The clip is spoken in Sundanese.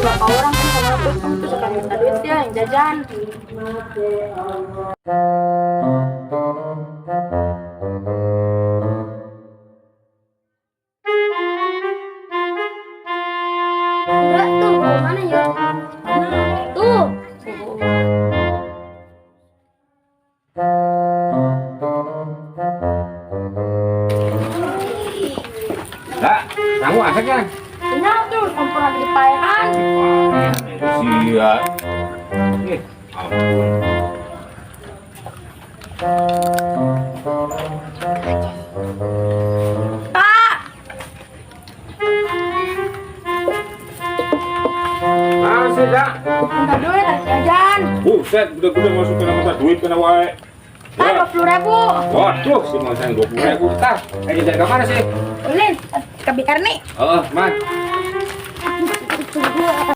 Bapak orang kan sama aku tuh suka minta duit ya yang jajan. Enggak tuh, mau mana ya? Mana? Tuh. Lah, kamu asik kan? Kenyal tuh, kompor lagi dipaehan. Sia. Ih, ampun. Pak, Ah, sih, Kak. Minta duit harus jajan. Buset, udah gue masuk kena minta duit kena wae. Kan 20.000. Waduh, si mau sayang 20.000. Tah, eh jajan ke mana sih? Ulin, ke BR nih. Oh, man.